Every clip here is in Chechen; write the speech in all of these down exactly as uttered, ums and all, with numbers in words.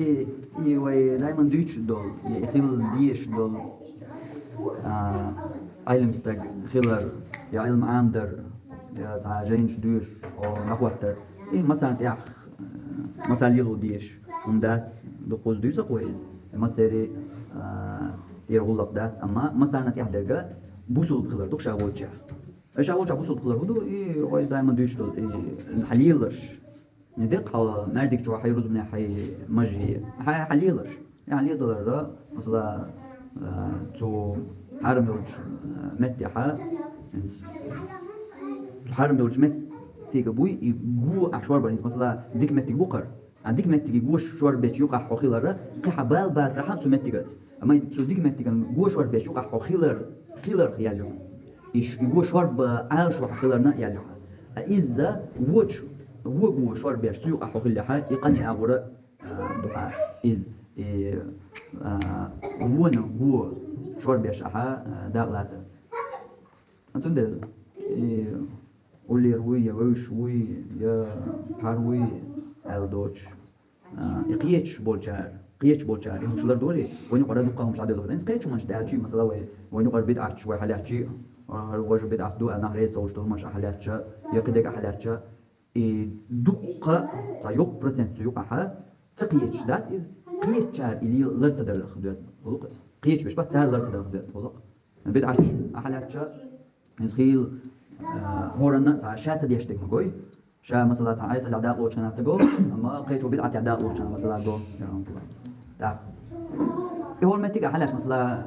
И, и вай даиман дуьйцуш долу, я и хила дезаш долу, а, Ӏелам стаг хилар, я Ӏилма Ӏамдар, я цхьа жайнаш доьшуш, о, нахваттар. И масарна тӀехь, а, масар лело дезаш хӀума дац, дукхуза дуьйцу-кх вай иза. Масери, а, тӀера гӀуллакх дац, амма масарна тӀехь дерг бусулба хилар ду-кх ша волчохь. Ша волчохь бусулба хилар хӀун ду, и вай даиман дуьйцуш долу, и хьан леларш. Не деккъа хьо маьждиг чохь хьайн рузбане хьайн мажи. Хьан, хьан леларш. Хьан ледаларра, масала, а, цу хьарам йолчу, а, меттехьа, хӀинца, цу хьарам йолчу меттига буй, и го ахь шорбар, хӀинца, масала, дика меттиг бу кхара. А дика меттиге го шорбечу юкъахь хьо хиларра, кхин хьан бала бацахьа цу меттигаца. Амма цу дика меттиган го шорбечу юкъахь хьо хилар, хиларх ял ю хьуна. И ш-, и го шорба Ӏалашо хьан хиларна ял ю хьан. А изза вочу, вогу шорбеш цу юкъахь хьо хиллехьа, и къане агӀора, а, ду хьан. Иза, и, а, вона го шорбеш ахьа, а, дакъа лацар. А цундела, и уллера вуй, я вевзаш вуй, я пхьар вуй аьлла доцуш. А, и кхечаш болчара, кхечаш болчара, и хӀумаш лардора, вайн юкъара дуккха хӀумаш дӀадевлла бац. ХӀинца кхечу хӀуманаш даьлча, масала, вай, вайн юкъара бидӀаташ вай хьалаьцча, а, важа бидӀат ду аьлла нах реза ца хуьлуш долу хӀуманаш ахьа лаьцча, я кхидерг ахьа лаьцча, и дуккха, цхьа йоккха процент цу юкъахьа ца кхечаш дац иза, кхечара и лела лар ца дарах доьзна гӀуллакх иза. Кхечаш беш бац, цара лар ца дарах доьзна гӀуллакх. БидӀаташ ахьа лаьцча, иза хийла, а, хӀоранна цхьа ша ца деш дерг ма гой. Ша, масала, цхьа Ӏесаллехь дакъа лоцучу хенахь ца го, амма кхечо бидӀатехь дакъа лоцучу хенахь, масала, го. Так. И хӀора меттиг ахьа лаьцча, масала,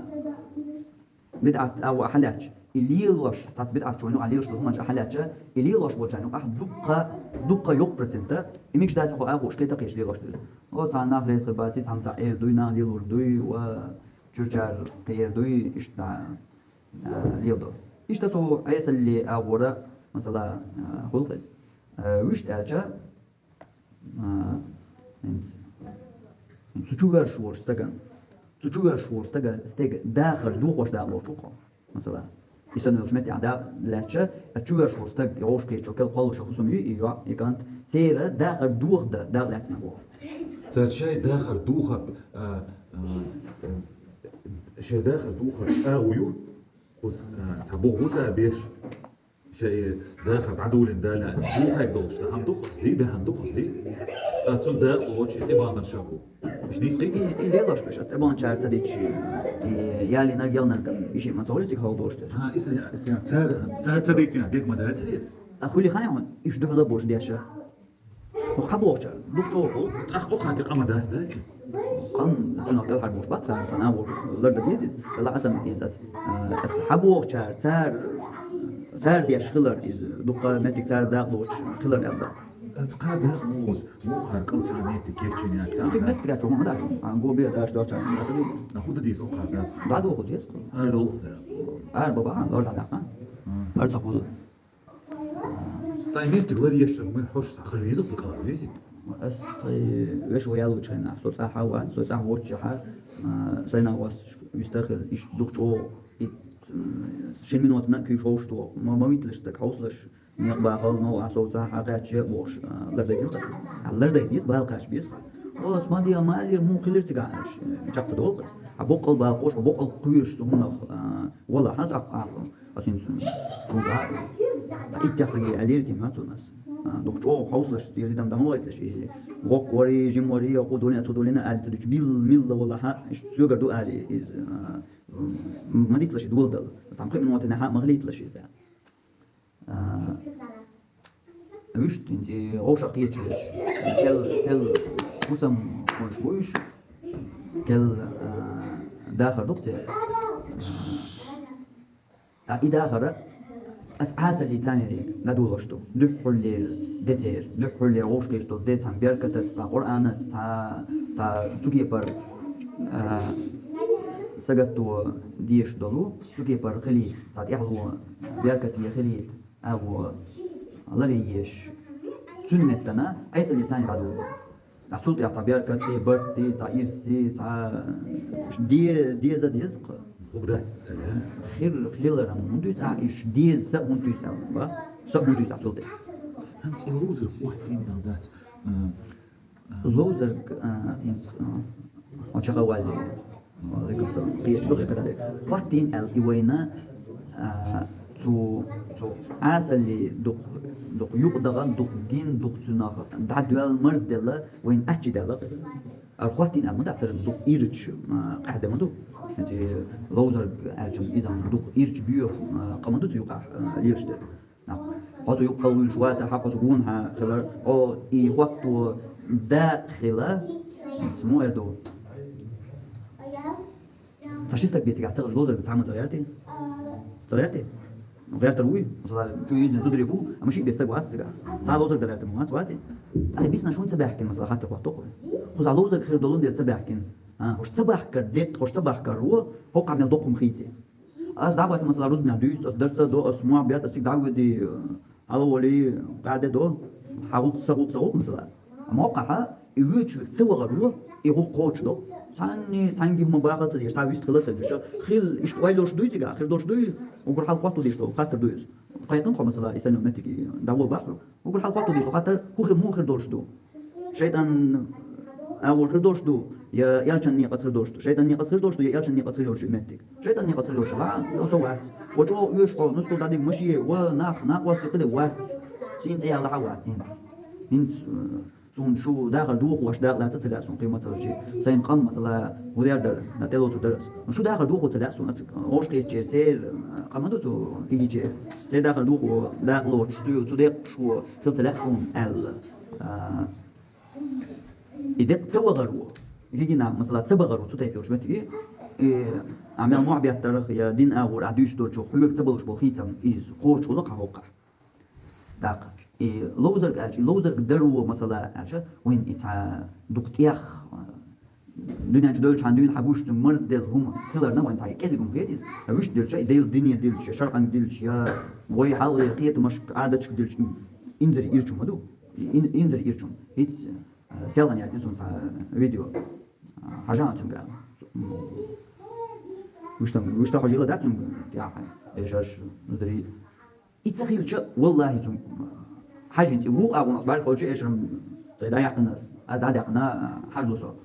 бидӀат агӀо ахьа лаьцча, и лелош, цхьацца бидӀатчо вайн юкъахь лелаш долу хӀуманаш ахьа лаьцча, и лелош болчарна юкъахь дуккха, дуккха йоккха процента, и мегаш дац хьо агӀо уьш кхетакхеташ лелош дела. О, цхьа нах реза хир баций, цхьамма цхьа эр дуй, нах лелор дуй, ва чуьрчара кхин эр дуй, иштта, а, леладо. Иштта цу Ӏесалле агӀора, масала, а, хуьлу-кх иза. А, вуьшта аьлча, а, хӀинца, цу чу ваьрша волчу стаган, цу чу ваьрша волчу стага, стега дахар дохош дакъа лоцуш ву-кх хьо. Масала, и санна йолчу меттехь дакъа лаьцча, а чу ваьрша волу стаг, и вовшахкхетачу кел кхоллаша хӀусам ю, и йоӀ, и кӀант, церан дахар дохадан дакъа лаьцна ву хьо. Цара шайн дахар дохар, а, а, шайн дахар дохар агӀо ю, кхуза, а, цхьа боху ву цара беш. Шайн дахар дӀадолийна далла, дохайг долуш, цхьа хӀума ду-кх иза, дий, бехьан ду-кх иза, дий. Ткъа цунна дакъа лоцуш, и тӀебаннарш а бу. Иштта дийца кхийти? И, и лелош беш, аса тӀебанчара ца дичи, и ялийнарг, ялнарг, и шиъ ма ца хуьлу цига хьалдолуш деш. А, иса, иса, цара, цара ца дайтина, дерг ма дацара иза? А хуьли хьан хьуна, иштта дуьхьал бохуш деш? ХӀокху хьан бохучара, дукха чӀогӀа хуьлу. ТӀаккха хӀокху хьан тӀе къа ма дац, дац? Къам, цунах кӀелхьара бохуш бац, царна цхьана агӀор лардан деза иза. Ала аса иза аса, а, аса хьан бохучара, цара, цара деш хилар иза, дуккха меттиг цара дакъа лоцуш хилар аьлла. Аса кхара дакъа лоцуш, вукхара кӀал цхьа меттиг кечйина яц, цхьа. Цуьнан меттиг а чу ма дац, а, го бер даш доцу царна, дац. На хӀун дан деза, вукхара дац? ДӀадоху деза. Ара долу цара. Ара баба, лор дӀадаккха. Ара ца хуза. Ткъа и меттиг ларъеш ца хӀума хьош схьа хила веза-кх цу кӀалхара, везий? Ас тхайн вешан ваялучу хенахь, со цӀахь а вац, со цӀахь воццушехь а, а, сайн накъосташка вистхила, иштта дукха чӀогӀа, и, м, шина минотана а куьйгаш хьовш туху. Ма, ма витталаш стаг хьовсалаш, некъ бахал, новкъахь совцахь а кхаьчча а бохуш, а, лардайтина-кх ас. А лардайта деза, бала кхача беза. О, ас ма де, ма аллара, муха хилира цигахь аьлча, чекхдолу-кх ас. Хьан боккъал бала кхош, хьан боккъал кхоьруш цу хӀуманах, а, валахь а тӀаккха, а, Ас хӀинца, хӀинца, цхьа иттех стаге аьллера тема цунна ас. А, дукха чӀогӀа хьовсалаш, дийр дам дан вайталаш, и воккха вари, жима вари, окху долина, цу долина аьлла ца дуьту, билла, милла валахь а, иштта соьгара ду али иза, а, м-, ма диталаш и доладала. Цхьа кхин минотанехь а ма хилийталаш иза. А, Вуьшта хӀинца и вовшах кхеташ берш. Кел, кел хӀусам хуьлуш бу уьш. Кел, а, дахар ду-кх церан. А, ТӀаккха и дахар ас Ӏесаллица царна дӀадолош ду. Дуьххьарлера де церан, дуьххьарлера вовшахкхеташ долу де цхьана беркатаца, цхьана Къуръанаца, цхьа, цхьа цу кепара, а, сагатто дезаш долу, цу кепара хилийта, цхьа тӀаьхьало беркате хилийта, агӀо ларъеш. Цуьнан меттана Ӏесаллица царна дӀадоло. Ткъа цул тӀаьхьа цхьа беркат, цхьа барт, цхьа ирс, цхьа де-, деза, деза-кх. ХӀун дац, аьлла? Хир-, хилар хӀун дуьйцу ахь, иштта деза са хӀун дуьйцу аьлла, ба? Са хӀун дуьйцу ахь цул тӀаьхьа? ХӀанз и ловзар хӀун хьан тӀе мел дац? А, Ловзарг, а, инс-, а, очага вали. Валейкум салам. Кхеташ ду хӀекхетаде. Хаттин ал и вайна, а, цу, цу асали дух, дух юкъ даган, дух дин, дух цунах дадвал марз дела, вайн ачи дела къес. Ар хаттин ал мада сар дух ирч, а, къаде маду. Эти ловзарг ачам изам дух ирч биё, а, къамаду цу юкъа, а, лирш дер. Нах. Хозу юкъ халгъуйш ваца, хьа хозу гун хьа хилар. О, и хватту да хила. Сму эрду. Сашистак бецик а цагъаш лозар бицама цагъярти. Цагъярти? Гъяртар уй. Масала, чу изин зудри бу, ама ши бестак вац цага. Та лозар да гъяртар муац ваци. Ай бис нашун цабахкин, масала, хаттар хватту хой. Хуза лозар хир долун дер цабахкин. А, хош цабахкар дет, хош цабахкар руо, хо камел докум хийци. Аз дагвати масала рузбина дюйс, аз дарса до, аз муаббят, аз тик дагвади, э, ала вали, гаде до, хагут, сагут, сагут масала. Ама окъаха, и вичвик цавагар во, и гул коч до. Цанни, цанги ма баха ца деш, та вист хила ца деш. Хил, ишт вай дош дуй цига, хил дош дуй, угур хал хвату деш до, хатр дуйс. Кайкын ко масала, исалю метики, давол баху. Угур хал хватту диш хатар, хухир мухир дорш ду. Шайтан, а, угур хир дорш ду, я ялчан никъас хир дорш ду. Шайтан никъас хир дорш ду, я ялчан никъас хир дорш ду, меттик. Шайтан никъас хир дорш ду, ва, я со вац. Ва чо уйш хо, нус тул дадик маши, ва нах, нах вас тикъиде вац. Син цея лаха вац, син. Син, э, сун шу дахар дух ваш дах лаца целя сун, къимат салчи. Сайн къам масала, гулярдар, на тело цу дарас. Шу дахар дух целя сун, ош кече, цер, э, къамаду цу, игиче. Цер дахар дух, дах лоч, цу, цу дек шу, Цо ца лаьцун аьлла. А, и декъ ца вагӀар ву. Хигина, масала, ца багӀар ву, цу тайпа йолчу метте. И, а, мел мохь беттарах я дин агӀор а дуьйцуш долчу хьоьга ца болуш болу хийцам иза кхочуш волу кхахьокхахь. ТӀаккха. И ловзарг аьлча, и ловзарг дар ву, масала, аьлча, вайн и цхьа дукха тӀех, а, дуьнен чу девлчхьана дуьйна хьан гуш цуьнга марз делла хӀума хиларна, вайн цхьа кӀезиг хӀума хета иза. Я вуьшта делча, и Делан дине дилча, я шархьанга дилча, я вай хьалхе кхетамашка, Ӏадаташка дилча, инзаре ирчу ма ду. Ин-, инзаре ирчу. ХӀинца, э, селхан яьтта суна цхьа видео. Хьажа цуьнга. Вуьшта, вуьшта хьажийла дац цуьнга, тӀехьа. Эшарш, нудари. И ца хилча, валлахӀи, цуьнга хьажийна цӀе вукъа гӀунах бӀаьрхочу эшарам цӀе дӀаяьккхина ас. Аз дӀадаьккхина, хьажло со.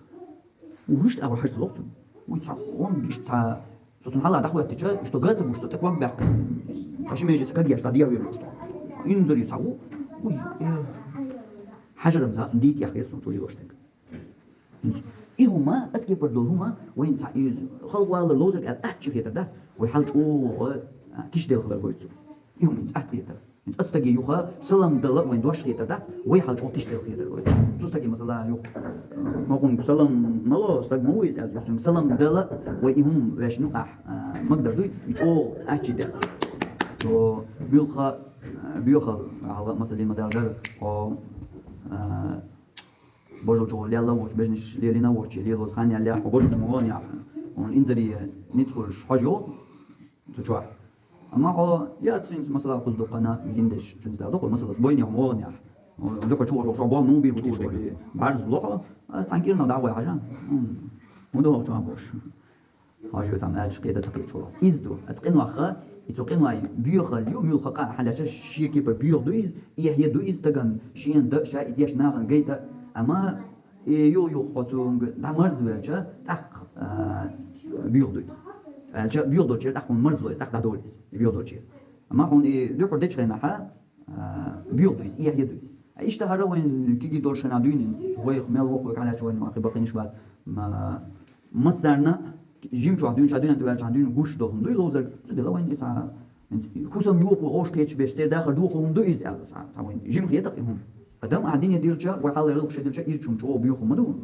Вуьшта агӀор хьажа ца лоху цуьнга. Вуй, цхьа, он иштта, со цуьнан хьала дӀахӀоьттича, иштта га ца гуш, со тӀе ког баьккхина. Тхо ши меже ца кагъеш, дӀадехьавер вуьшта. Инзаре цхьа ву. Вуй, э. Хьажарам ца, цуьнан дийца яхъе, цуьнан цо йош тӀе. И хӀума, ас кепара долу хӀума, вайн цхьа иза, халхавалар ловзарг аьлла, атта хетар дац, вай хьал чӀогӀа, а, тиша делла хилар гойту цо. И хӀума иза атта хетар. ХӀинца ас стаге юха салам дала вайн дош хетар дац, вай хьал чӀогӀа тиша делла хетар гойту. Цу стаге, масала, юха, а, ма хӀунга салам ма ло, стаг ма ву иза аьлла, юха цуьнга салам дала, вай и хӀума вешна юкъахь, а, магдар дуй, и чӀогӀа атта дела. Цо муьлхха, а, боьхал, хьалха, масала, ма дала дара, хьо, а, Божо чу лелла вочу, бежнаш лелина вочу, лелоз хан ял яхьу, божо чу ма вон яхьу. Он инзаре ницкъ хуьлуш хьожа йогӀу цу чохь. Амма хьо яц цуьнца масала кхуза дукхана гиндеш, чуьнца дала дукху, масала, бойне хьо ма вон яхьу. Дуьхьа чу вожо, шо бон ну бир бу тиша вали. Барз лохо, а, цхьан кирна дӀа вай хьажа. М. ХӀун ду хьо чохь бош? Хьажа там аьлча кхета ца кхечула. Иза ду. Аса къинойх, и цу къиной боьхал ю, муьлхха къа хьалаьча шен кепара боьха ду иза, эхье ду иза стаган, шена дан, ша и деш нахана гайта. Амма и юха-юха хьо цунга дӀа марз велча, тӀаккха, а, боьха ду иза. Аьлча боьха долчера тӀаккха хьуна марз ло иза, тӀаккха дӀадолу иза, и боьха долчера. Амма хьуна и дуьхьал дечу хенахьа, а, боьха ду иза, эхье ду иза. А иштта хӀара вайн кигий долуш хенахь дуьйна, вайх мел вокху вайх хьалаьча вайн ма кхин бакъинаш бац. Ма-, массарна жим чохь дуьйна, ша дуьйна тӀе ваьлчахьана дуьйна гуш долу хӀума дуй ловзарг, цу дела вайн иза, а, хӀусам юху, гӀош кхеташ беш, церан дахар духу хӀума ду иза аьлла, цхьа, цхьа вайн жим хетакъ и хӀума. Адам а дине дилча, вай хьалха гӀелхуш дилча, ирчун чӀогӀа боьха хӀума ду,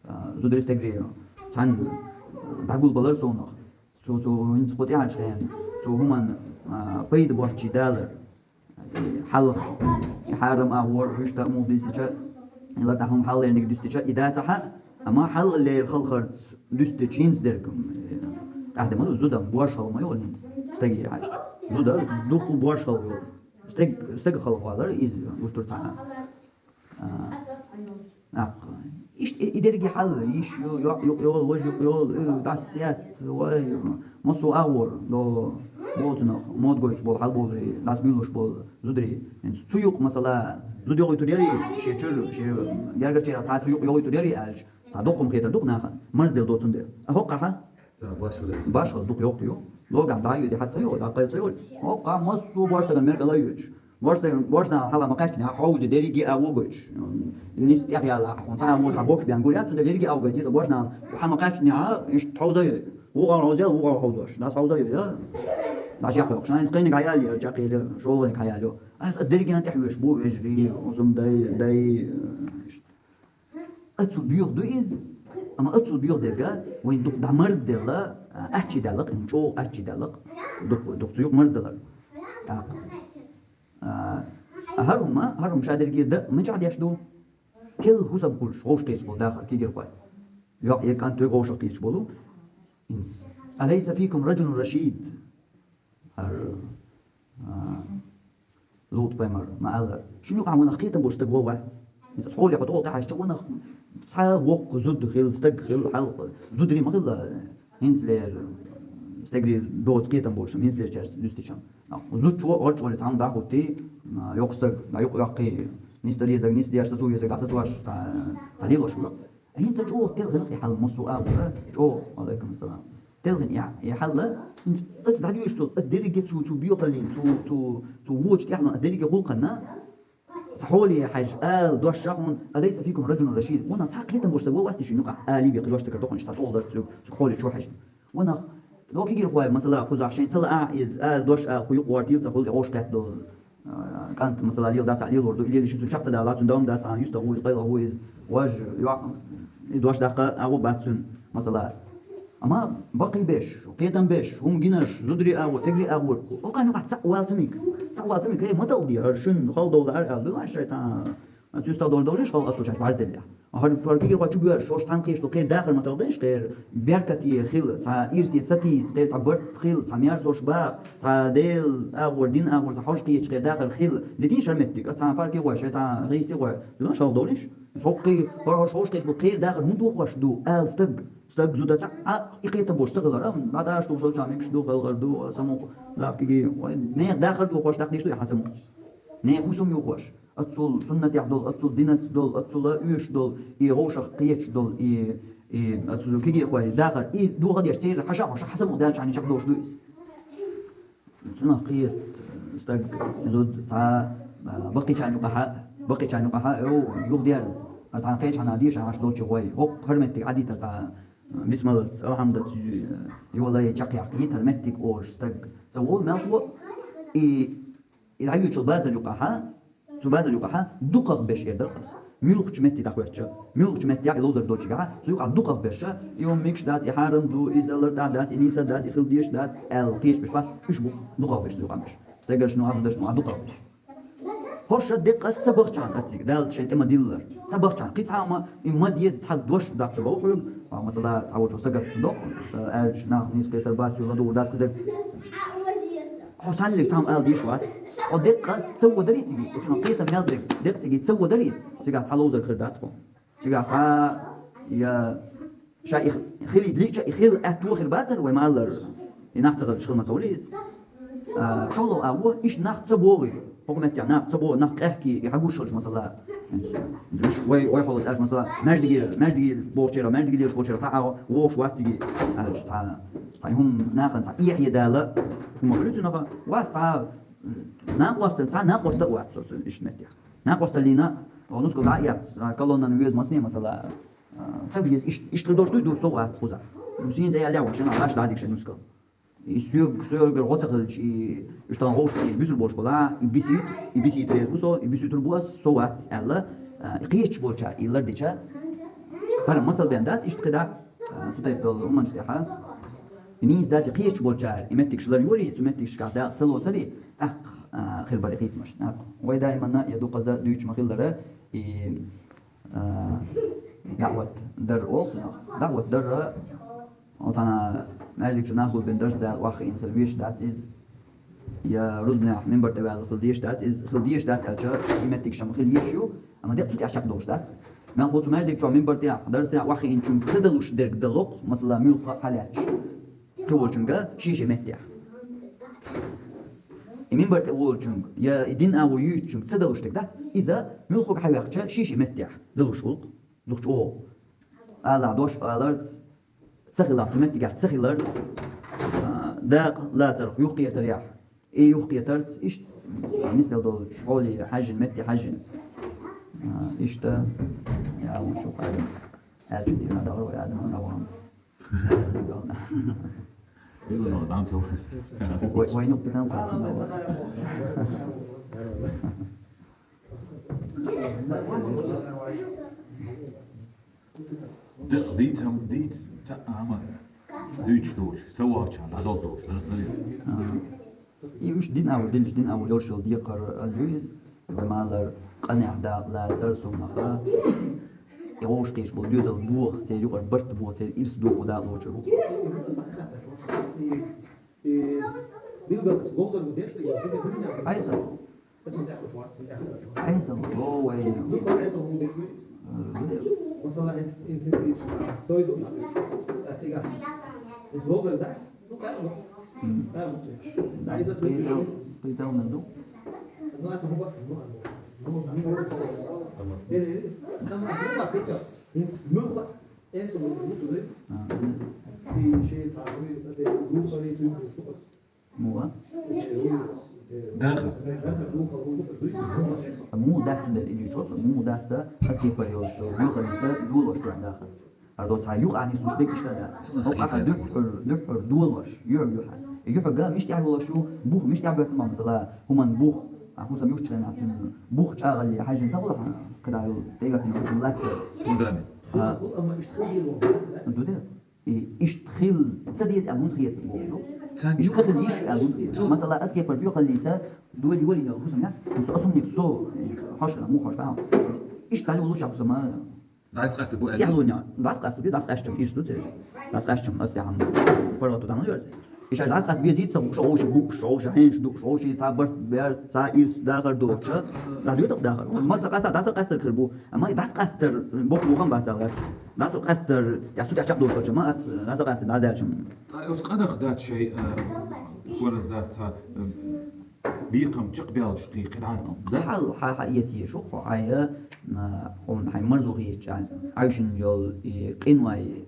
а, зударий стегре, цхьаьна дӀагулбалар сонах. Цу, цу, хӀинца кху тӀаьхьарчу хенахь, цу хӀуманна, а, пайда боцчий далар. Хьалха, и хьарам а вор, вуьшта а муха дийцича, и лар тӀаьхьа хӀума хьаллерниг дуьстича, и дацахьа, амма хьаллер халхарца дуьстича хӀинца дерг, э, тӀаьхьа ма ду, зуда, бошхал ма йолу хӀинца, стаге хьаьжча. Зуда, дукха бошхал йолу. Стаг, стага халхавалар, иза гуттар цхьа. А, аккха. Иштта и, и дерриге хьал, йиш ю, йоӀ юкъ йолу, важа юкъ йолу, э, дӀасаэцна, вай, массо а агӀор, до, боцунах, модагӀа болу хьал болу, дӀасабуьйлуш болу зударий. ХӀинца цу юкъа, масала, зуда йогӀуьйтур яри, шен чуьра, шен гергарчарах цхьа цу юкъа йогӀуьйтур яри аьлча, цхьа доккха хӀума хетар ду-кх нахана, марздела доцун дела. А хӀоккхахьа? Ца, башхалла. Башхалла дукха йоккха ю. Логахь дӀа а йоьду, хьа ца йогӀу, дӀа кхайса йолу. ХӀоккхахь массо а бошдаран мер кӀала а йоьдуш. Бошдаран, бошдаран хьала ма кхаьччинехь, хьовзий дерриге а вогуьйтуш. Нисса тӀехъяла, хьуна цхьа а вон цхьа боккха бен гур яц, цундела дерриге а вогуьйту, бошдаран хьала ма кхаьччинехь, иштта хьовза йой. ВукхӀара хьовзел, вукхӀара хьовзош. Дас хьовза йой, я? Даш яккхалкхаш, шайна кхайниг хьаяьлла, чаккхийла, шолгӀаниг хьаяьлла. Аса дерригенан тӀехь веш бу, вежарий, узум дай, дай, иштта. Аццул боьха ду иза, амма аццул боьха дерг, вайн дукха дӀа марзделла, а, аччи даьлла-кх, чӀогӀа аччи даьлла-кх, дукха, дукха цу юкъа марзделар. ТӀаккха, а, а хӀара хӀума, хӀара хӀума ша дерриге дан мичахь деш ду? Кел хӀусам хуьлуш, вовшах кхеташ болу дахар кегийрхой. ЙоӀ я кӀант вевзаш вовшах кхеташ болу. ХӀинца. أليس فيكم رجل رشيد؟ ХӀара, а, ЛутӀ-пайхамар ма-аллара: шуна юкъахь ванах кхетам болуш стаг ван вац. ХӀинца хьоле хьо тӀе хьаьжча ванах цхьа воккха зуда хила, стаг хила, хьалха зударий ма хила, хӀинцалера стегрий доцу кхетам болуш, хӀинцалерчаьрца дуьстича. Зудчо, орччо цхьамма дӀахӀуттий, а, йоккха стаг, дӀа юкъа йоккхий, нисса дезарг нисса деш, сацо везарг дӀа сацош, цхьа, цхьа лелош хила. ХӀинца чӀогӀа телхина и хьал, массо а агӀора, чӀогӀа, валайкум ассалам. Телхина и, и хьал, хӀинца аса дӀадуьйш долу, аса дерриге цу, цу боьхаллина, цу, цу, цу вочу тӀехьаллина, аса дерриге гӀуллакхана, цхьа хьоле хьаьжча, ала дош ша хьуна: أليس فيكم رجل رشيد؟ Ванах цхьа кхетам болуш стаг ван вац те шуна юкъахь, алий бен кхидӀош стаг кара дохуш, цхьа тӀогӀа дар цуьнга, цуьнга хьоле чу хьаьжна. Ванах, доккхий кегийрхой, масала, кхузахь шайн ца лаахь иза, ала дош ала кху юкъа гӀортийла ца хуьлу и гӀовш кхетта долу. А, кӀант, масала, лела дац, лела лур ду, и лелийча цуьнан чекх ца далахь, цуьнан дом дац, а, юьстах ву иза, къайлах ву иза, важа, йоӀ, и дош даккха агӀо бац цуьнан, масала. Амма баккхий беш, кхетам беш, хӀума гинарш, зударий агӀор, тегрий агӀор, хӀокхарна юкъахь цхьаъ вала ца мега. Цхьаъ вала ца мега, хӀей, ма талхаде, хӀара шуьнан хала довла ара аьлла, дуй аш шайн цхьа, цуьстагӀ довла довлийша хала аццо шаьш бӀарзделлехь. ХӀара, хӀара кегийрхой чу боьрзуш, хӀорш цхьаьна кхеташ долу кхеран дахар ма талхадайша, кхеран беркате хила, цхьа ирсе сатийса, кхеран цхьа барт хила, цхьа мерзош баха, цхьа Делан агӀор, динан агӀор, цхьа хьожа кхеташ кхеран дахар хила. Дитийша хӀара меттиг, а, цхьана парке гӀой, шайн цхьана хьийсте гӀой. Дуй аш хала довлийша? ХӀокхий, хӀара хӀорш хьожа кхеташ болу кхеран дахар хӀунда дохош ду, ала стаг, стаг, зуда цхьаъ, а, и кхетам болуш ца хилар, а, дӀадаш духуш долча мегаш ду, халхар ду, самукъа, лафкиги, вай, нехан дахар дохош даккхийша ду и хьан самукъа. Нехан хӀусам йохош. Аццул суннатехь долу, аццул динаца долу, аццул оьшуш долу, и гӀовшах кхеташ долу, и, и аццул кегийрхой дахар, и дохадеш церан хьаша хьоша хьасамукъа даьлча хьайна чекхдолуш ду иза. Цунах кхета стаг, зуда цхьа, а, баккхийчарна юкъахьа, баккхийчарна юкъахьа, йо, юхадерза. Аса хьан кхечахьана деша Ӏаш долчу гӀой. ХӀокху хӀара меттиг Ӏадитар цхьа, бисмаллаца, алхьамдаца, йолай чекхъяккха йитар меттиг олуш стаг. Ца волу мелхо, и И дӀайоьчул базар юкъахьа, цу базар юкъахьа дукхах беш эр дара ас. Муьлххачу метте дӀахӀоьттича, муьлххачу метте и ловзар долчигахьа, цу юкъахь дукхах беш, и хӀума мегаш дац, и хьарам ду, иза алар тӀехь дац, и нийса дац, и хила дезаш дац, аьлла кхечбеш бац, уьш бу дукхах беш цу юкъахь беш. Стегаршна а, зударшна а дукхах беш. ХӀорш деккъа ца бахчахьана ацциг, Дала шайн тӀе ма-диллара. Ца бахчахьана, кхин цхьа а ма, и ма де, цхьа дош дац ца боху хьоьга, а, масала, цхьа волчо сагатта доккху, аьлча, нах нийса кхетар бац, цуьнан ладугӀур дац кхидерг. Хьо цхьаннега цхьамма ала дезаш вац. Хьо деккъа ца водарий цига, оцунах кхетам мел дерг, деккъа цига ца водарий, цигахь цхьа ловзарг хир дац хьуна. Цигахь цхьа, я, ша и хилийта лиъча, и хила аьтто хир бацара, вай ма-аллара, и нах ца хилча хила ма ца валий иза. А, шолгӀа а во, иштта нах ца богӀий. ХӀокху меттехь нах ца богӀий, нах къаьхкий, и хьагуш хилча, масала, вай, вай хьолаца аьлча, масала, маьждиге, маьждиге бохучеран, маьждиге лелаш болчеран цхьа а вогӀуш вац цига, аьлча, цхьа, цхьа и хӀума нахана цхьа эхье дала, хӀума хуьлу цунах, вац цхьа накъостан, цхьа накъоста а вац со цу иштта меттехь. Накъосталлина, о, нускал дӀа а эцна, колоннан веза масане, масала, а, ца веза, ишт-, иштта хир долуш дуй, ду, со вац кхузахь. Сийна цӀе яьлла а вац, шена лаш дӀадигаш нускал. И соьг-, соьгара гӀо ца хилча, и уьш тахана гӀовшах кхеташ буьсур болуш балахь, и бисийта, и бисийта реза ву со, и бисуьйтур бу ас, со вац аьлла, а, и кхеташ болчара и лардича, хӀара масал бен дац, иштта кхидӀа, а, цу тайпа долу хӀуманаш тӀехьа. И нийса дац, и кхеташ болчара и меттигаш лар йолий, цу меттигашкахь дакъа ца лоцарий, тӀаккха, а, хир бара и хийцамаш. ТӀаккха вай даиманна я дукхаза дуьйцуш ма-хиллара, и, а, даӀват дар олу цунах. ДаӀват дар, Оцхьана маьждиг чу нах гулбина дарс дала охьахиъна хила везаш дац иза. Я рузбанехь мимбар тӀе ваьлла хила дезаш дац иза. Хила дезаш дац аьлча, и меттигаш хӀума хила езаш ю, амма декъа цу тӀехь чекхдолуш дац иза. Мел хӀу цу маьждиг чу минбар тӀехь, дарсехь вахиинчуьнга ца далуш дерг далокх, масала, муьлхха а хьалаьтташ. Кхин волчуьнга шен-шен меттехь. И минбар тӀе волчуьнга, я и дин агӀо юьйцучуьнга ца далуш дерг дац, иза муьлххачунга хьаваьккхича шен-шен меттехь далуш волу, дукха чӀогӀа. Ала дош аларца, ца хиларца, цу меттигехь ца хиларца, а, дакъа лацарх юхкхетарехь, и юхкхетарца, иштта, нисдала долчу хьоле хьаьжжина, метте хьаьжжина. А, иштта, я вон шу Адамас. Аьлча дийна дагӀар вай Адам раван. Вай, вай нух битан хасна. Дийцам, дийца ца ама дуьйцуш долуш, ца вахча, дӀадолу долуш, дара, дара. И уьш дин агӀор, динаш дин агӀор йолуш йолу декхар а ю иза, вай малар къанехь дакъа лацар сумнаха, и вовшахкхийчу болу доьзал боха, церан юкъара барт боха, церан ирс дохо дакъа лоцур бу. Айса. Айса, о, вай. Масала, инстинкт, инстинкт, дойду. Ацигас. Изловзар дас. Ну, как? М. Да, вот. Да, из-за того, что Кыйдал, кыйдал на ду. Ну, а сам вот, ну, а, ну, ну, ну, там, а сам вот, ты как? Инс-, ну, вот. Э, сам вот, ну, ты. А, да. Ты ещё и так, ну, и, кстати, ну, смотри, ты, ну, что? Муха? Даха. Муха дац дара, и дийцо, муха дац, аса кепара йолуш, муха дац, долуш ду даха. Ардо цхьа юкъа нислуш дерг иштта дац. Хьо къахьа дуьххьур, дуьххьур долуш, юьхь юьхьа. Юьхьа га мишта тӀехь йолуш ю, бух мишта тӀехь боьттина, масала, хӀуман бух. А хӀусам юхчу хенахь цуьнан бух чӀагӀалле хьаьжжина ца хуьлу хьан, кхидӀа йолу, тӀе йоьттина хӀусам латта. Фундамент. А. Ду де? И иштта хила ца деза аьлла хӀунда хета боху? Царна Иштта ца хила йиш ю аьлла хӀунда хета? Цо Масала, аса кепара доьхаллица, дуьйла йолийна йолу хӀусам яц, цо аса хӀуманиг со, э, хьошкара, муха хьошка, а? Иштта дӀайолуш а хӀусама. ДӀасакъаста бу аьлла? ТӀехьалуьйна, дӀасакъаста бу, дӀасакъаьстчам, иштта ду церан. ДӀасакъаьстчам, аса тӀехьа паргӀато дӀа ма йоьрзу. И шаьш дӀасакъаста безийта ца хууш, хьовша бууш, хьовша хьенаш дууш, хьовша цхьа барт, берт, цхьа ирс дахар долча, дӀадоьду дахар. Ма ца къаста, дӀасакъастар хир бу. Амма и дӀасакъастар боккха бохам бац аьлла. ДӀасакъастар, я цу тӀехь чекхдолуш хилча, ма аца, дӀасакъастар дӀадаьлча. Ткъа оцу къанах дац шайн, а, хӀунда дац ца, а, бекхам чекхбелча кхин, кхин дӀа ца, да? Хьал, хьа, хьа эца езаш ву, хьо хьайн, а, хьуна хьайн марзо хетча, Ӏаьвшина йолу и къинойн,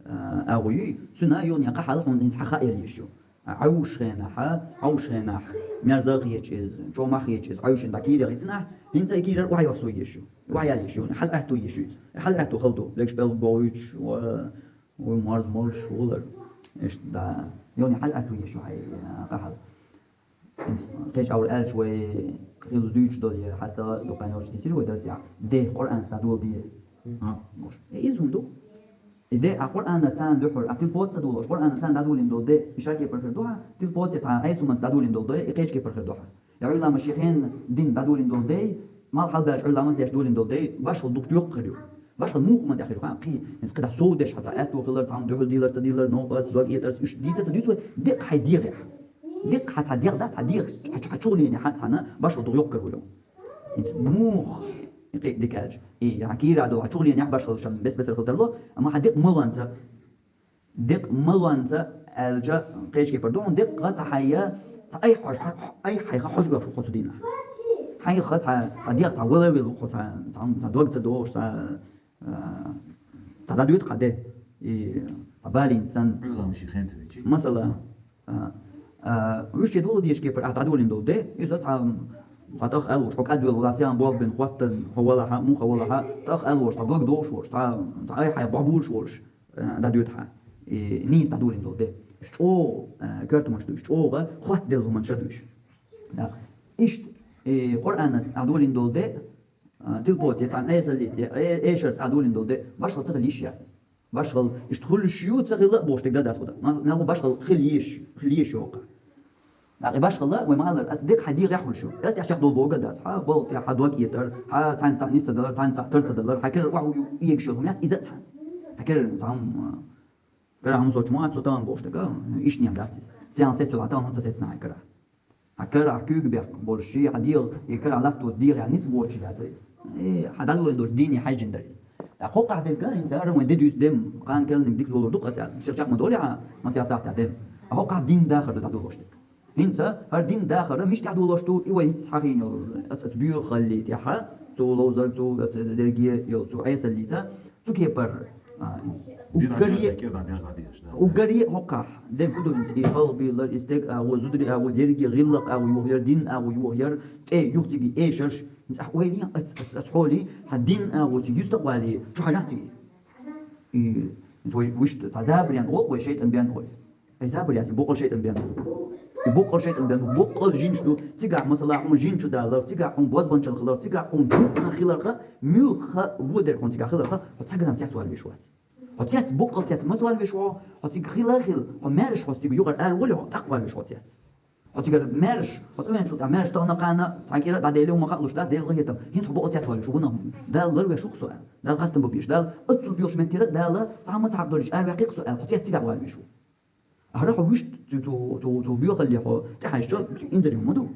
а, агӀо юй, цуьнан юханехьа къахьал хьуна хӀинца хьан хаа езаш ю. Ӏовшучу хенахь, Ӏовшучу хенахь, мерза а хеташ иза, чӀогӀа мах хеташ иза, Ӏовшина дӀа кийрара хӀинца нах, хӀинца и кийрара охьайоссо езаш ю. Охьаяла езаш ю, хьала аьтту езаш ю иза. Хьала аьтту хала ду, легаш пӀелг бовуьйтуш, ва, вуй морз молуш, вулар. Иштта, да, юханехьа хьала аьтту езаш ю хьайн, а, къахьал. Кхечу агӀор аьлча вай хилла дуьйцуш долу, я хьаста дукха йолчу дисира вай дарсехь, де, Къуръанца дӀадоладе. А. Гуш. Э, иза хӀума ду. И де, а Къуръана царна дуьхьал, а тилпоца ца долуш, Къуръана царна дӀадолийна долу де, и шакепара хир ду хьан, тилпоца цхьа айса хӀуманца дӀадолийна долу де, и кхечкепара хир ду хьан. Я Ӏуьйламаша шен дин дӀадолийна долу де, малхьалбаьлча Ӏуьйламаша деш долийна долу де, башхалла дукха йоккха хир ю. Башхалла муха хӀуманна тӀехь хир ю, хан, кхин, хӀинца кхидӀа сов деш хьан цхьа аьтту хилар, цхьамма дуьхьал дийлар, ца дийлар, новкъа, дог этарца, уьш дийца ца дуьйцу вай, деккъа хьайн дегӀ яхь. Деккъа хьан цхьа дегӀ дац, хьан дегӀ, хьан чу-, хьан чугӀаллине хьан цхьана башхалла дукха йоккха хир ву. ХӀинца муха, кхин дика аьлча. И, хьан кийра а ду, хьан чугӀаллине хьан башхалла шан бес-бесара хила тарло, амма хьан декъа малонца, декъа малонца аьлча, кхечкепара ду, хьуна деккъа цхьа хьайя, цхьа айхьа хьожа, хьо-, хьо-, айхьа хьайха хьожа веш ву хьо цу дийнахь. Хьайха цхьа, цхьа дегӀ, цхьа вала а велла ву хьо, цхьа, цхьа, цхьа дог ца дохуш, цхьа, а, цхьа дӀадоьду хьан де, и, цхьа балийна санна. Ӏуьйламаша хен ца вичи. Масала, а, а, уьш чу доладеш кепара ахь дӀадолийна долу де, иза цхьа, цхьа тӀах аьлла волуш, хьо кӀадвелла, сян болх бина хӀоттан, хьо валахьа, муха валахьа, тӀах аьлла волуш, цхьа дог дохуш волуш, цхьа, цхьа айхьа бохуш волуш, а, дӀадоьду хьан. И нийса дӀадолийна долу де. Уьш чӀогӀа, а, коьртамаш ду, уьш чӀогӀа хоттаделла хӀуманаш ду уьш. Да. Иштта, и Къуръанаца дӀадолийна долу де, а, тилпоца, я цхьана эсаллица, я э-, эшарца дӀадолийна долу де, башхалла ца хила йиш яц. Башхалла иштта хуьлуш ю, ца хилла а бохуш дерг дац хӀуда. Ма-, мел бу башхалла хила йиш, хила йиш йоккха. ТӀаккха и башхалла, вай ма-аллара, аса деккъа хьайн дегӀ яхь хуьлуш ю. Аса тӀехь чекхдолу бохург а дац. Хьан балха тӀехь хьан дог этар, хьан цхьаьнца цхьаъ нис ца далар, цхьаьнца цхьаъ тар ца далар, хьан кара охьа ю эгаш йолу хӀума яц иза а цхьаьна. Хьан кара цхьа хӀума соцуш ма вац, цо тахана бохуш дерг, а, иштта нах дац иза. Сенал сецвелла хьан тахана хӀума ца сецна хьан кара. Хьан карахь куьйга бехк болуш ши, хьан дегӀ, и карахь латто дегӀ ян ницкъ боцуш яцара иза. Э, хьан дӀадолийна долуш дийне хьаьжжина дара иза. ТӀаккха хӀокхахь дерг хӀинца хӀара вайн де дуьйцу дем, кхана кӀелниг дика лолур ду-кх аса аьлла, шех чекх ма долу хьан, масех сахьтехь дем. ТӀаккха хӀокхахь дин дахар ду дӀадолош дерг. ХӀинца хӀара дин дахар мичахь дӀадолош ду, и вай хӀинца хьахийна йолу, оцу, оцу боьхаллин тӀехь, цу ловзар, цу, оцу дерриге йолу, цу Ӏесаллица, цу кепара, а, уггаре, уггаре хӀокхахь дерг хӀун ду хӀинца, и халхабийлар, и стеган агӀо, зударийн агӀо, дерриге гӀиллакх агӀо йохаяр, динан агӀо йохаяр, тӀе юха цига эшарш, хӀинца ахь ойла йе, аца, аца, аца хьолий, цхьа дин агӀо цига юьстах а валий, чу хьажахь цига. И вай вуьшта цхьа забаренна гӀо вай шайтӀан бен олий. Ай забар яц, и боккъал шайтӀан бен. И боккъал шайтӀан бен, боккъал жинаш ду. Цигахь, масала, хьуна жин чу даларх, цигахь хьуна бозбанчалла хиларх, цигахь хьуна дуккха хиларх, муьлхха а вон дерг хьуна цигахь хиларх, хьо цхьа грамм цец валавеш вац. Хьо цец, боккъал цец ма валавеш ву хьо, хьо цига хила а хила, хьо маьрша хьо цига юкъара ара волий, хьо тӀаккха валавеш ву хьо цец. Хьо цигара маьрша, хьо цӀа веанчул тӀаьхьа маьрша тахана-кхана, цхьа кӀира дӀаделла, хӀума хаалуш дац, Делан къинхетам. ХӀинца хьо боккъал цец валавеш ву, вуно Дала ларвеш ву-кх со аьлла. Дала хастам бу бийш, Дала оццул доьхучу меттера Дала цхьа а ма ца хьакъ долуш араваьккхи-кх со аьлла, хьо цец цигахь валавеш ву. ХӀара хьо вуьшта цу, цу, цу, цу боьхалле хьо тӀехьаьжча, инзаре хӀума ду.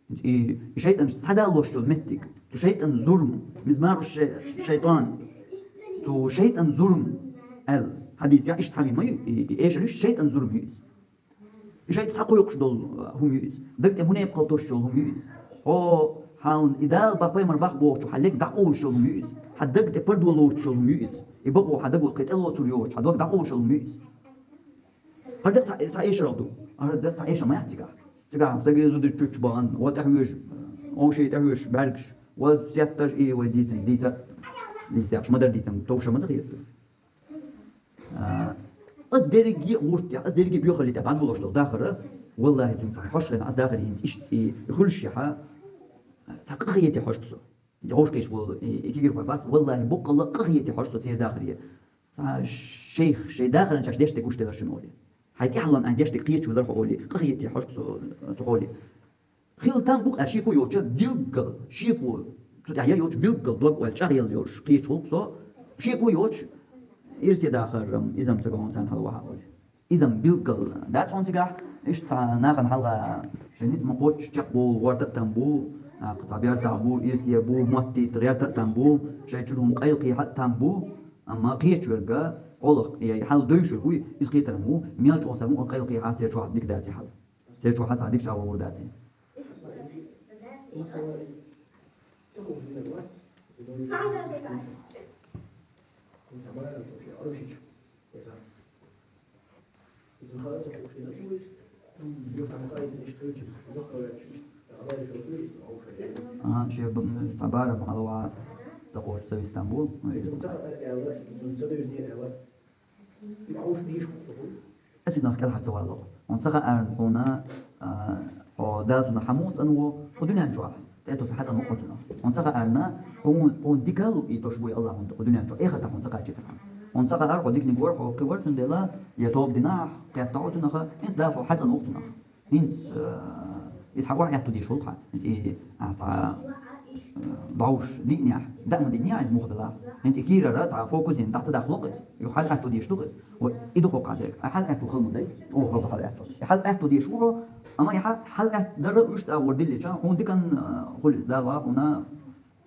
И шайтӀанаш схьадалош йолу меттиг, цу шайтӀан зурма, мизмару шай-, шайтӀан, цу шайтӀан зурма аьлла, хьадис я иштта хьахийна ма ю, и, и эшарш шайтӀан зурма ю иза. И шайтӀа схьакхойкхуш долу хӀума ю иза. Даг тӀе мунепакъалла тосуш йолу хӀума ю иза. Хьо, хьан и Дала бах, пайхамар бах бохучу хьан лерг дӀакъовлуш йолу хӀума ю иза. Хьан даг тӀе пардо лоцуш йолу хӀума ю иза. И бакъо хьан даго кхин тӀе лоцур йоцуш, хьан дог дӀакъовлуш йолу хӀума ю иза. ХӀара дерг цхьа, цхьа эшарах ду. ХӀара дерг цхьа эшар ма яц цигахь. Цигахь стаге зударий чучча бахана, ва тӀехьоьжуш, овший тӀехьоьжуш, бӀаьргаш, ва сетташ и вай дийцина, дийца, дийца тӀехьаш, ма-дарра дийцина, товша ма ца хета. А, ас дерриге а гӀурт тӀехь, ас дерриге а боьхаллин тӀехь дӀадолош долу дахар, валлахӀи, цуьнга цхьа хьожуш хенахь ас дахар хӀинца иштта и хуьлуш яхьа, цхьа къахетий хьожу-кх со. ХӀинца гӀовшкхеш волу и, и кегийрхой бац, валлахӀи, боккъалла къахетий хьожу со церан дахаре. Цхьа шайх, шайн дахаран чохь деш дерг гуш делара шуна олий. Хьайн тӀаьхьалонна ахь деш дерг кхеташ велара хьо олий, къахетий хьожу-кх со цу хьоле. Хила там бу-кх аьлла шеко йоцуш, билггал, шеко цу тӀехь ян йоцуш, билггал дог-ойла чӀагӀъелла йолуш кхеташ волу-кх со, шеко йоцуш, ирсе дахар-м, иза-м ца гахь царна хьалавахьа олий. Иза-м билггал дац хьуна цигахь, иштта цхьа нахана хьалха шайн ницкъ ма-кхоччу чекхбовла гӀерта а там бу, а, цхьа бертахь бу, ирсе бу, моттийта гӀерта а там бу, шайн чуьра хӀума къайлакхехьа а там бу, амма кхечу верга, хьолах, я хьал девзаш верг вуй, иза кхетар-м ву, мел чӀогӀа цара хӀума къайлакхехьа церан чохь дика дац и хьал. Церан чохь цхьа дикачу агӀор вур дац и. Ага, шен б-, м, цхьа бара ма хьала ваха ца кхочуш ца вистам бу, м, иза. Аса нах кӀелхьара ца валлалц. Хьуна ца хаьарна хьуна, а, хьо Дала цунах хьан муха цӀанво, кху дуьнен чохь. ТӀетосу хьан цӀанво хьо цунах. Хьуна ца хаьарна, хьуна, хьуна дика а лу и тосуш буй Аллахьа хьуна кху дуьнен чохь, эхартахь хьуна ца кхачийтархьама. Хьуна ца хаьара, хьо диканиг вара, хьо кхин вара, цундела я тоба дина ахь, кхетта хьо цунах, хӀинца Дала хьо хьан цӀанво цунах. ХӀинца, э, иза хьан охьа аьтту деш хӀуллакх хьан. ХӀинца и, а, цхьа, э, бӀовш диънехь, даа ма динехь, иза муха далахь. ХӀинца и кийрара цхьа фокус йина, дӀа ца дахло-кх иза. Юха хьал аьтту деш ду-кх иза. Вот, и ду хӀокху дерг. Ай хьал аьтту хала ма дай, чӀогӀа хала ду хьал аьтту. И хьал аьтту деш ву хьо, амма и хьал, хьал аьтту дара уьш тӀагӀор диллича, хьуна дикан, э, хуьлу иза Дала, хьуна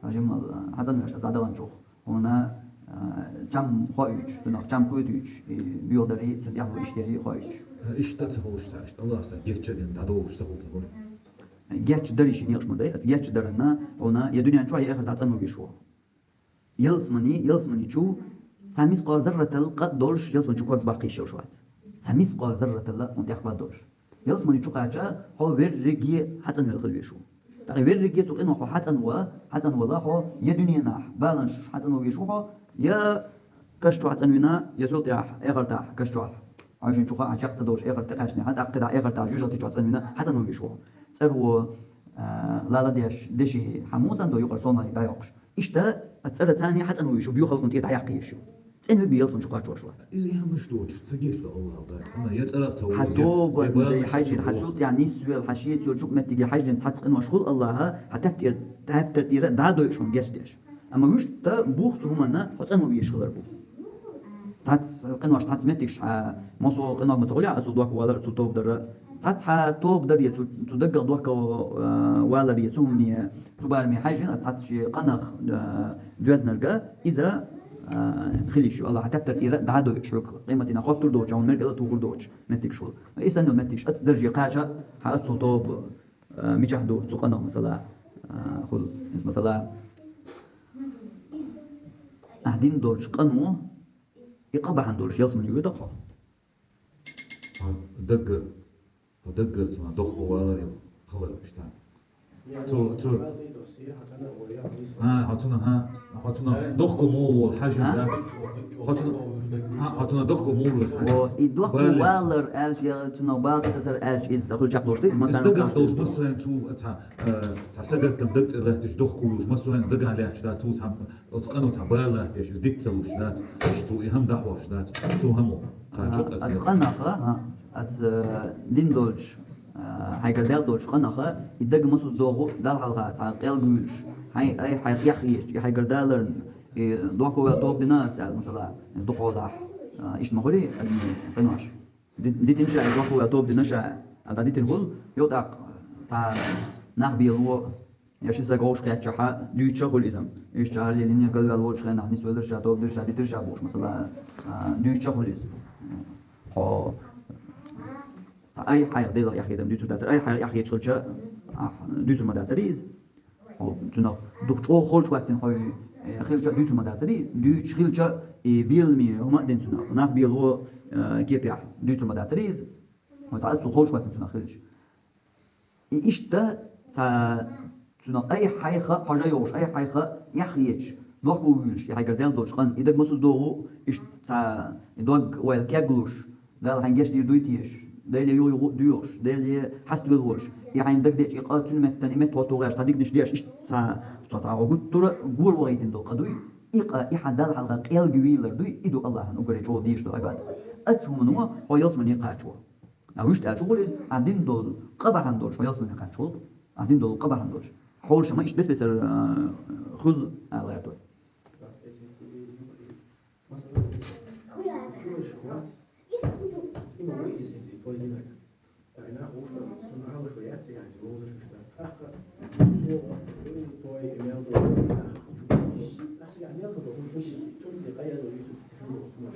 Сан жимма хьацӀанвеш аса дӀадаханчух, хьуна, а, чам хоуьйтуш, цунах чам кхоьтуьйтуш, и боьха дарий, цунна тӀехь луш дарий хоуьйтуш. Иштта ца хуьлуш ца, иштта Аллахьа сан гечдина дӀадолуш ца хуьлу хьуна. Гечдарий ши некъаш ма дай, аса гечдарна хьуна я дуьнен чохь, я эхартахь цӀанвеш ву. Ялсамани, ялсамани чу цхьа мискъал зарратал къа долуш, ялсамани чу ког баккхийш йолуш вац. Цхьа мискъал зарратал хьуна тӀехь къа долуш. Ялсамани чу кхача, хьо верриге хьацӀанвелла хила веш ву. ТӀаккха верриге цу къинойх хьо хьацӀанва, хьацӀанвала хьо, я дуьненахь баланаш хьацӀанвеш ву хьо, я каш чу хьацӀанвина, я цул тӀаьхьа, эхартахь, каш чохь. Хьо шин чу хаа чекх ца долуш, эхарт тӀекхаьчнехь, тӀаккха кхидӀа эхартахь жуьжахти чохь цӀанвина, хьацӀанвеш ву хьо. ЦӀеро, а, лала деш, деши хьан муха цӀандо юкъара сомали дӀайоккхуш. Иштта, а цӀера царний хьацӀанвеш ву, боьхалла хӀун тӀера дӀаяккхийш ю. ЦӀена вуьгу ялсамани чу кхачош вац. Иза яханаш доцуш, ца гечдо Аллахьа, ца цӀена, я цӀарах ца вуьгу, хьан тоба я дай, хьаьжжина, хьан цул тӀехь нисвелла, хьан шен цо чу меттиге хьаьжжина цхьацца къинош хуьлу Аллахьа, хьан тептар, тептар тӀера дӀа а дойуш хьуна гечдеш. Амма вуьшта бух цу хӀуманна хьо цӀанвеш хилар бу. Цхьацца къинош, цхьацца меттигаш хьан, массо а къинойх ма ца гӀолехь, ацул дохка валар, ацул тоба дара. Цхьацца хьан тоба дар я цу, цу даггал дохка, а, валар я цу хӀумане, цу бараме хьаьжжина, цхьацца шен къинах, а, доьзнарга, иза, а, хила йиш ю, Аллахьа тептар тӀера дӀа а дойуш, хьога къематдийнахьа хоттур долча, хьона мел кӀел а тухур долча моттигаш хул. И санна йола моттигаш, оцу дарже кхаьча, хьа оццул тоба, а, мичахь ду, цу къинах, масала, а, хул. Иза, масала, ахь дина долча къино, и къа бахьан долаш ялсмане вуьйр ду-кх хьо. Хьо даггара, хьо даггара цунах дохко валар, йоах, хилар иштта. Цо, цо. А, хьо цунах, а, хьо цунах дохко мо волаш хьажа, а? Да? Хьо цунах, а, хьо цунах дохко мо волаш хьажа. О, и дохко валар аьлча, я цунах бала тасар аьлча, иза хила чакхдолаш ду, иза массарна дагахь долаш массо а цу, цхьа, э, цхьа сагатта даг тӀа латташ дохко волаш, массо а дагахь лаьтташ, да, цу цхьа Оцу къино цхьа бала латташ, из дита ца луш дац, цо и хӀама дӀахьош дац, цу хӀамо кхача. А, оцу къинах, а, оцу, э, дина долча, э, хьайгара даьлла долча къинах, и дага массаза догӀу Далла хьалха цхьа къелга вуьйлуш, хьай, ай, хьайх яхъеча, и хьайгара даларна, и дохко ваьлла тоба дина ас аьлла, масала, дукхагӀолла, э, иштта ма хуьлий, адамий къинош. Ди-, дитина ша, из дохко ваьлла тоба дина ша, а, дӀадитина хул, йо тӀаккха цхьа нах бело, я ши саг вовшах кхаьчча хьа, дуьйцуш а хул иза. Уьш чӀагӀар лелийна, галваьлла волча хенахь нисвелира ша, тоба дира ша, дитира ша бохуш, масала, а, дуьйцуш а хул иза. Хьо цхьа ай хьайх Делах эхь хетам дуьйцур дацар, ай хьайх эхь хеташ хилча, ахь дуьйцур ма дацарий иза. Хьо цунах дукха чӀогӀа холча хӀоттина хьо, э, хилча а дуьйцур ма дацарий, дуьйцуш хилча, и беламе хӀума а дина цунах, нах бело, э, кепехь дуьйцур ма дацарий иза. Хьо цхьа а цул холча хӀоттина цунах хилча. И иштта цхьа цунах ай хьайх хьожа йолуш, ай хьайх эхь хеташ, дохко вуьйлуш, и хьайгара даьлла долча къинах, и дага массаза догӀу, иштта цхьа и дог ойла кеглуш, Дала хьайна гечдийр дуй теша, Деле юха-юха а доьхуш, Деле хьаставелла волуш, и хьайна дагадеъча, и къа цуьнан меттана, и меттахӀотто гӀерташ цхьа диканаш деш, иштта цхьа, цхьа, цхьа гӀо гуттара а гора вахийтина долу къа дуй, и къа, и хьан Далла хьалха къелга вийлар дуй, и ду Аллахьан уггаре чӀогӀа дезаш долу Ӏибадат. Оцу хӀумано хьо ялсмане кхачо. А вуьшта аьлча хӀун хуьлу иза? Ахь дина долу къа бахьана долуш хьо ялсмане кхаччалц. Ахь дина долу къа бахьана долуш. Хьолаша ма иштта бес-бесара, а, хуьлу ала гӀерта вай.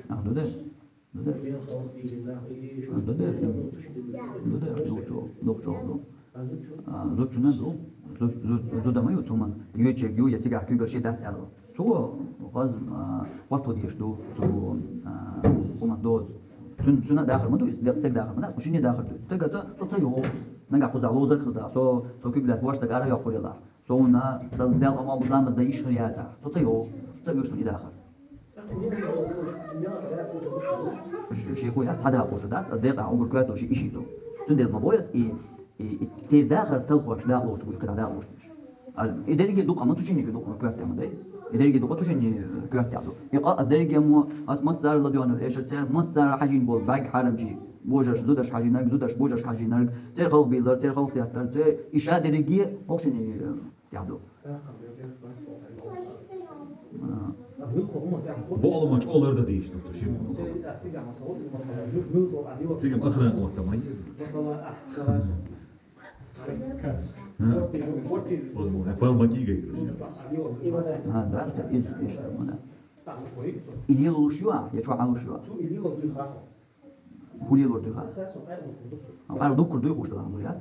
Ахь ду де? Ду де? Ду де? Ду де? Духчо, духчо ду. А, зудчунна ду. Зу-, зу-, зуда ма ю, цу хӀуман йоьчег ю, я цигахь куьйгалла ши дац аьлла. Цо хаза, а, хӀотто дезаш ду, цу, а, хӀуман доза. Цун-, цуьнан дахар ма ду, иза декъа стеган дахар ма дац, кху шинне дахар ду. Стага ца, со ца йогӀу. Нагахь кхузахь ловзарг хилла, со, со куьйгалла лаьцна вайга стаг ара йоккхур елахь. Со вуна, сан Дала къамел бу ламаз дан йиш хир яцахь. Со ца йогӀу. Со ца оьшу суна и дахар. Ш-, шеко яц, цхьа дакъа лоцуш дац, аса декъа угур коьрталуш и ши ду. Цундела ма бой аса и, и, и церан дахар талхош дакъа лоцуш бу, и кхидӀа дакъа лоцуш деш. А, и дерриге дукха ма цу шинниг дукха коьртехь ма дай. И дерриге дукха цу шинниг коьртехь ду. И къа аса дерриге мо, аса массара ладоьгӀна, эшар церан массара хьажийна болу бӀаьрг хьарамчий, божарш, зудаш хьажийнарг, зудаш, божарш хьажийнарг, церан халхабийлар, церан халхасеттар, церан и ша дерриге хӀокху шинниг тӀехь ду. А. Бокъалма чӀогӀа лардан дийш ду цу шимма. Цигам охран оттам ма еза. А. Пал ма кигай. А, да, ца из, из, да. И лелуш ю, а? Я чохь Ӏалуш ю, а? ХӀун лелор дуьйхьа? Къара дуккур дуй хууш дала хьан дуй яц?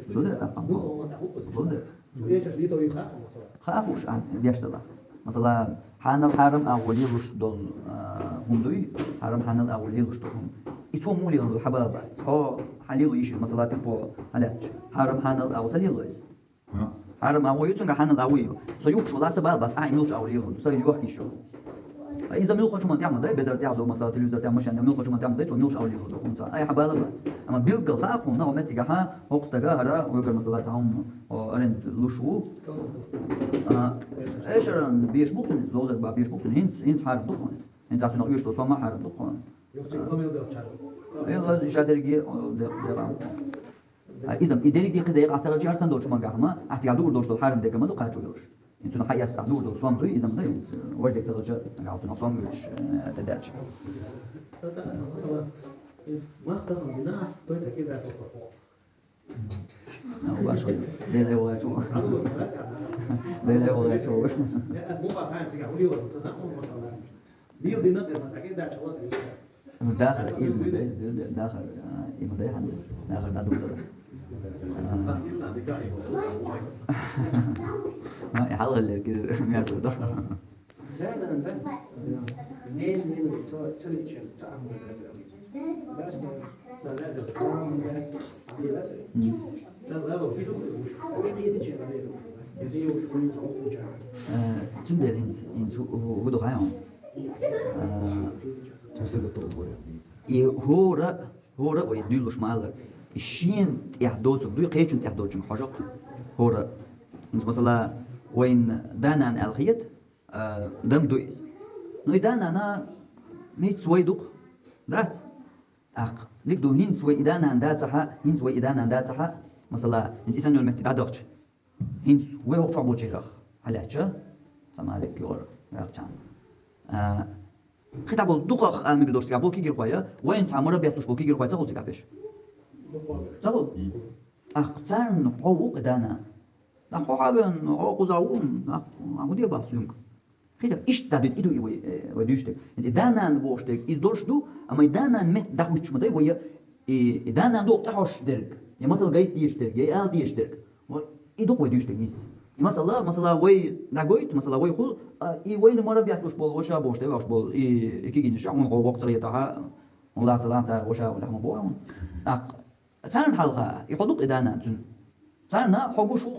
Ду де, а, а, ду де. Хаа хууш, а, деш дала. Масала, хьанал хьарам агӀо лелуш долу, а, хӀума дуй, хьарам хьанал агӀо лелуш долу хӀума. И цо муха лело хьан бала бац. Хьо хьан лело йиш, масала, типо хьан лаьтташ. Хьарам хьанал агӀо ца лело иза. А. Хьарам агӀо ю цуьнга, хьанал агӀо ю. Со юхкуш вала, сан бала бац, ахь и муьлхачу агӀор лело ду, сан юьхь йиш ю. А иза муьлххачу хӀуманна тӀехь ма дай, бедар тӀехь ду, масала, телевизор тӀехь, машен тӀехь, муьлххачу хӀуманна тӀехь ма дай, цо муьлхачу агӀор лело ду, хӀума ца. Ай, хьан бала бац. Амма билггал хаа хьуна, хьо меттигахьа, хӀокху стага хӀара, вуьгар, масала, цхьа хӀума, о, аренда луш ву. А, эшаран беш бу хьуна, ловзарг бан беш бу хьуна, хӀинца, хӀинца хьарам ду хьуна. ХӀинца ахь цунах оьшу долу сом ма хьарам ду хьуна. Юха цига ма мел доьху чара. Э, ла, ша дерриге, о, де-, декъа. А, иза, и дерриге кхин декъа ца хилча, яра сан долчу хӀумангахь ма, ахь цигахь дуур долуш долу хьарам дерг ма ду кхачо йолуш. И цунах хьан эцна дуур долу сом дуй, иза ма ду, иза, важа дерг ца хилча, нагахь цунах сом йолуш, э, тӀедеача. Леле вачу. Леле вачу. Дахар, имдай, дахар, имдай ханды. Дахар да дубдара. А, хал галлер кир мясо да. Цундел инс инс худо хайон. И хора хора вайс дуйлуш малар. Шин тяхдоцуг дуй, кечун тяхдоцуг хожок. Хора. Инс масала вайн данан алхият. Дам дуйс. Ну и данана мит свой дух. Дац. Ах, лик ду хин свой и данан дац аха, хин свой и данан дац аха. Масала, инс исан нөл метти дадохч. Хин свой хок чабо чирах. Халяч. Сама лик юр. Яхчан. А, хита бол духах а миг дошти, а бол кигир хвая. Вайн самара бятлуш бол кигир хвая, цагул цигапеш. Цагул. Ах, царн хо у дана. Нах хавен, о кузавун, нах, а гуди басунг. Хита ишт да дит иду и вай, э, вай дюштек. Инс данан боштек из дош ду, а май данан мет дахуч мадай вай, и данан до тахош дерг. Я масал гайт диеш дерг, я ал диеш дерг. Вот и дук вай дюштек нис. И масала, масала вай дагойт, масала вай хул, а, и вай на мара бятлуш бол, ваша боштек, ваш бол, и, и кигин шахун го вок цария таха, он ла цалан цар, ваша, лахма боан. Ах, царн халха, и ходук и данан цун. Царна хогу шух.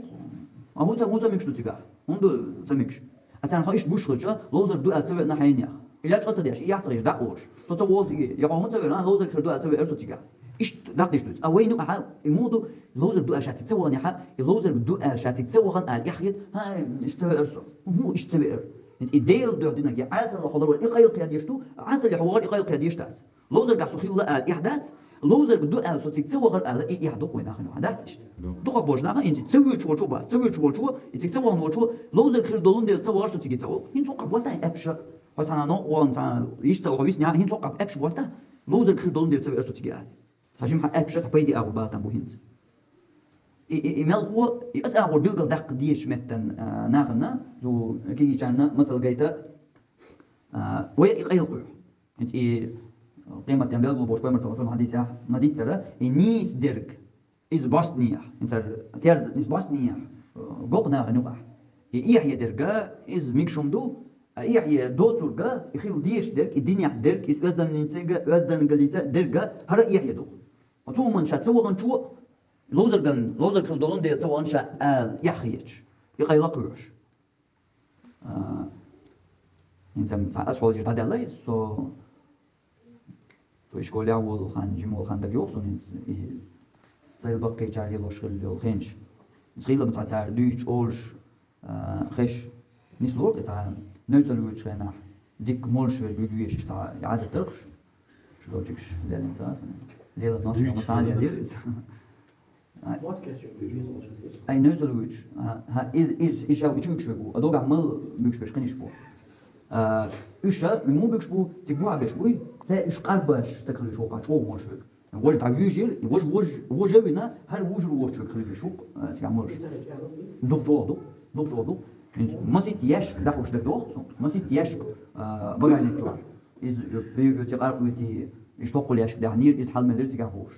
А хунца, хунца микш ду цига. Хунду ца микш. А царн хо ишт буш хуча, лозер ду а цаве на хайнях. Иля чо ца деш, я ца деш да ош. Со ца воз и, я хунца ве на лозер хер ду а цаве эр со цига. Ишт дак диш ду. А вай ну аха, и муду лозер ду а шати ца вон яха, и лозер ду а шати ца вон ал яхит, ха, ишт цаве эр со. Му ишт цаве эр. И дейл ду дина, я асал холор и кайл кя диш ду, асал я ховар и кайл кя диш дас. Лозер гасу хилла ал яхдац, лозер ду ал со цик ца вогар ал и яхдук вай нахну дац ишт. Духа бож наха инти ца вуч вочу бас, ца вуч вочу, и цик ца вон вочу, лозер хир долун дел ца вогар со цик ца вол. Хин цо каб вата эпша. Хотана но вон ца иш ца вогар вис ня, хин цо каб эпш вата. Лозер хир долун дел ца вогар со цик ал. Сажим ха эпша ца пайди агу балтан бу хинц. И, и, и мел ху, и ас агу билгал дак диеш меттан, а, нахна, зу киги чанна, масал гайта, а, вай и кайл куй. Инт и къимат ям белгу бош пайгамбар саллаллаху алейхи ва саллям хадисах, мадицара, и нис дерг, из басния, инсар терз нис басния, гок на гнуга. И их е дерга, из микшумду, а их е доцурга, и хил деш дерг, и динях дерг, из оздангнинцега, оздангалица дерга, хара их е дух. Оцу ман ша цаваган чу, лозарган, лозарг хил долун де цаваган ша, а, их еч. И кайла куш. А, инсам са асхол жир тадалай, со, то школа вол хан, жим вол хан даг ёхсун, и сайыл баккай чарли лош хил ёл хенч. Схилам са цар дюч олш, а, хеш. Нис лор, это нойцал вуч хена. Дик молш вер гугвеш са яда тырхш. Шулочикш лелем са, лелем нош, ма са лелем. Ай, нойзал вуч. А, ха, из, из, из шав ичу ичу бу. Адога мал букш беш книш бу. А, уша, ми му букш бу, ти гуа беш бу. Це уш карба шта калиш вока чо мошвек. Вож да вижир, вож, вож, вож вина, хар вужур вож чо калиш вок, а, ти мож. Дук чо дук, дук чо дук. Масит яш да хош да дохсу, масит яш, а, багажник чо. Из, э, при, эти аркуити, и что коляшки да нир, из халмелер цига буш.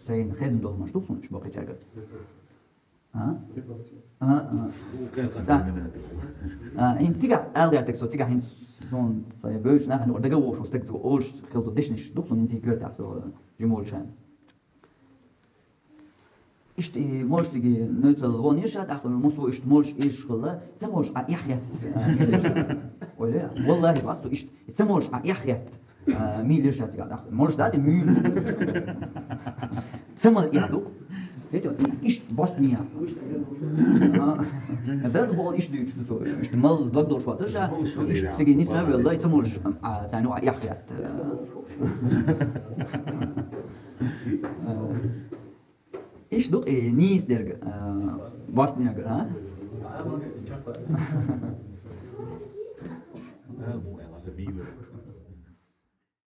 Сейн хезн долмаш тук сунч бакы чарга. А? А, а. Да. А, ин цига алдер тексо, цига хин сон, сай бөш на, хин ордага вош, остек цо, ош, хилдо дешниш, дук сон ин цига кертах, со, жимолчан. Ишти можешь сиги нойцал вон ишат, ах, мусу ишт можешь иш хыла, це можешь а их я. Оле, валлахи, вак ту ишт, це можешь а их я. Ми лишат сига, ах, можешь дать, ми. Це мал я дук. Это ишт босния. Да, бол ишт дюч, ишт мал дог дол шватыша, ишт сиги не савел, да, це можешь а, це ну а их я. Иш дук, э, нис дерг, э, босния гра, а?